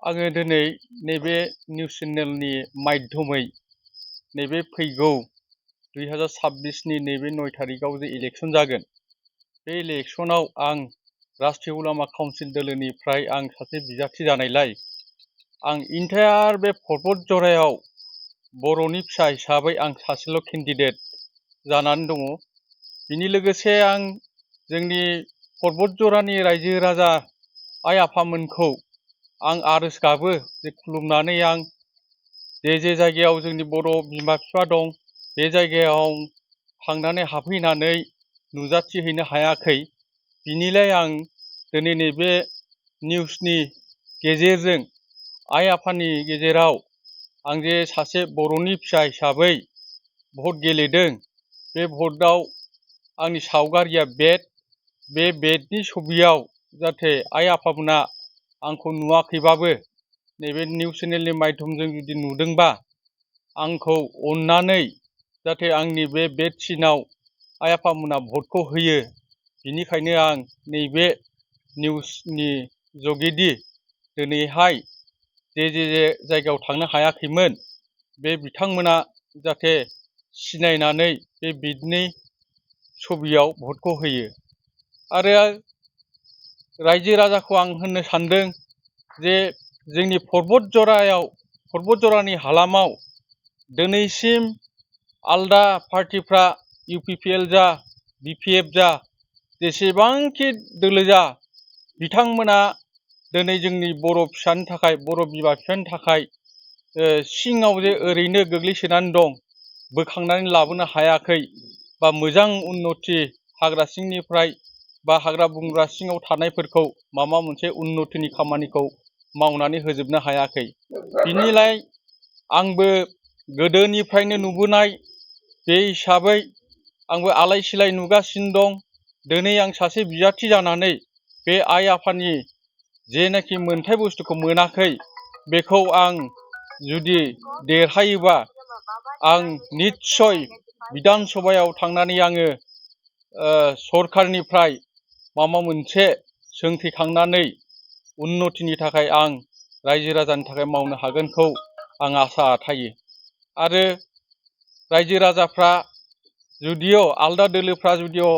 आङो दिनै नैबे निउस चेनेलनि माध्यमै नैबे फैगौ 2026नि नैबे 9 तारिखआव जे इलेक्सन जागोन, बे इलेक्सनाव आं राष्ट्रीय उलामा काउन्सिल दोलोनिफ्राय आं सासे बिजाथि जानायलाय आं इन्टायार बे पर्बत जरायाव बर'नि फिसा हिसाबै आं सासेल' केन्डिडेट जानानै दङ। बिनि लोगोसे आं जोंनि पर्बत जरानि रायजो राजा आइ आफामोनखौ आं आरज गाबो जे खुलुमनानै आं जे जायगायाव जोंनि बर' बिमा बिफा दं बे जायगायाव थांनानै हाबहैनानै नुजाथिहैनो हायाखै। बिनिलाय आं दिनै नैबे निउसनि गेजेरजों आइ आफानि गेजेराव आं जे सासे बर'नि फिसा हिसाबै भट गेलेदों, बे भटआव आंनि सावगारिया बे बेडनि छबियाव जाहाथे आइ आफामोना आंखौ नुवाखैबाबो नैबे निउस चेनेलनि माध्यमजों जुदि नुदोंबा आंखौ अननानै जाहाथे आंनि बे बेड सिनाव आइ आफामोना भटखौ होयो। बिनिखायनो आं नैबे निउसनि जुगेदि दिनैहाय जे जायगायाव थांनो हायाखैमोन बे बिथांमोना जाहाथे सिनायनानै बे बेडनि छबियाव भटखौ होयो। आरो रायजो राजाखौ आं होननो सानदों जे जोंनि पर्बत जरानि हालामाव दिनैसिम आलदा पार्टिफ्रा UPPL जा BPF जा जेसेबांखि दोलो जा बिथांमोना दिनै जोंनि बर' फिसानि थाखाय, बर' बिमा बिफानि थाखाय सिङाव जे ओरैनो गोग्लैसोनानै दं, बोखांनानै लाबोनो हायाखै, बा मोजां उन्नति हाग्रा सिंनिफ्राय बा हाग्रा बंग्रा सिङाव थानायफोरखौ माबा मोनसे उन्नतिनि खामानिखौ मावनानै होजोबनो हायाखै। बिनिलाय आंबो गोदोनिफ्रायनो नुबोनाय बे हिसाबै आंबो आलाय सिलाय नुगासिनो दं। दिनै आं सासे बिजाथि जानानै बे आइ आफानि जेनाखि मोनथाय बुस्थुखौ मोनाखै बेखौ आं जुदि देरहायोबा आं निस्सय बिधान सभायाव थांनानै आङो सरखारनिफ्राय माबा मोनसे सोंथि उन्नतिनि थाखाय आं रायजो राजानि थाखाय मावनो हागोनखौ आं आसा थायो। आरो रायजो राजाफ्रा जुदिअ आलदा दोलोफ्रा जुदिअ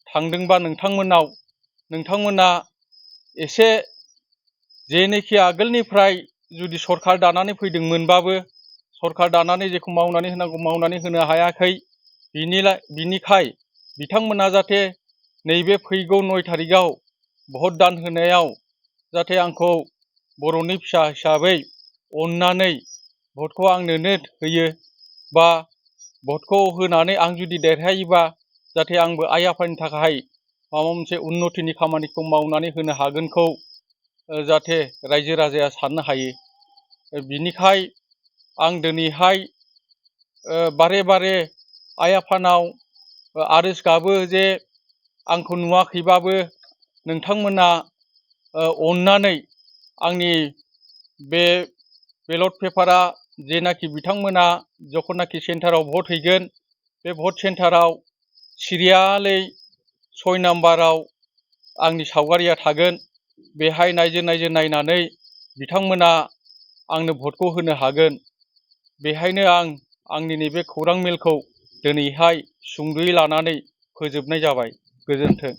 थांदोंबा नोंथांमोना एसे जेनोखि आगोलनिफ्राय जुदि सरखार दानानै फैदोंमोनबाबो सरखार दानानै जेखौ मावनानै होनांगौ मावनानै होनो हायाखै। बिनिखाय बिथांमोना जाहाथे नैबे फैगौ 9 तारिखआव भट दान होनायाव जाहाथे आंखौ बर'नि फिसा हिसाबै अननानै भटखौ आंनोनो होयो, बा भटखौ होनानै आं जुदि देरहायोबा जाहाथे आंबो आइ आफानि थाखाय माबा मोनसे उन्नतिनि खामानिखौ मावनानै होनो हागोनखौ जाहाथे रायजो राजाया साननो हायो। बिनिखाय आं दिनैहाय बारे बारे आइ आफानाव आरज गाबो जे आंखौ नुवाखैबाबो नोंथांमोना अननानै आंनि बे बेलट पेपारा जेनाखि बिथांमोना जखनाखि सेन्टाराव भट हैगोन बे भट सेन्टाराव सिरियालै 6 नाम्बाराव आंनि सावगारिया थागोन। बेहाय नायनानै बिथांमोना आंनो भटखौ होनो हागोन। बेहायनो आं आंनि नैबे खौरां मेलखौ दिनैहाय सुंद'यै लानानै फोजोबनाय जाबाय। गोजोन्थों।